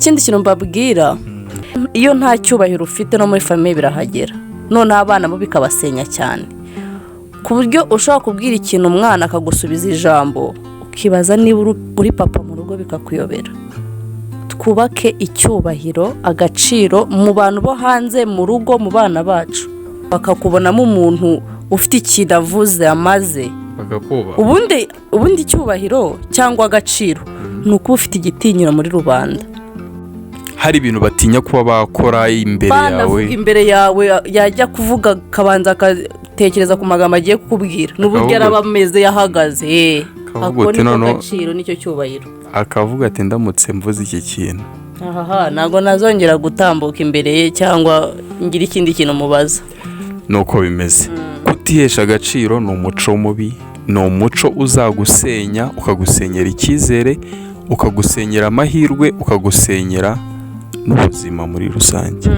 Ikindi kintu mbabwira, iyo nta cyubahiro ufite, no muri famille birahagera, noneho abana bo bikabasenya cyane, ku buryo ushobora kubwira ikintu umwana akagusubiza ijambo, ukibaza niba uri papa mu rugo, bikakuyobera. Twubake icyubahiro, agaciro mu bantu bo hanze, mu rugo, mu bana bacu, bakakubonamo umuntu ufite ikintu avuze amaze. Bakakubaha. Ubundi icyubahiro cyangwa agaciro ni ukuba ufite igitinyiro muri rubanda. Hari ibintu batinya kuba bakora imbere yawe. Banavuga imbere yawe, yajya kuvuga akabanza akatekereza ku magambo agiye kukubwira n'uburyo araba ameze, yahagaze. Akavuga Ako uti niko gaciro, nicyo cyubahiro. Akavuga ati: "Ndamutse mvuze iki kintu, Ahaha, ntabwo nazongera gutambuka imbere ye cyangwa ngira ikindi kintu mubaza." Nuko bimeze. Kutihesha agaciro ni umuco mubi, ni umuco uzagusenya, ukagusenyera icyizere, ukagusenyera amahirwe, ukagusenyera n'ubuzima muri rusange.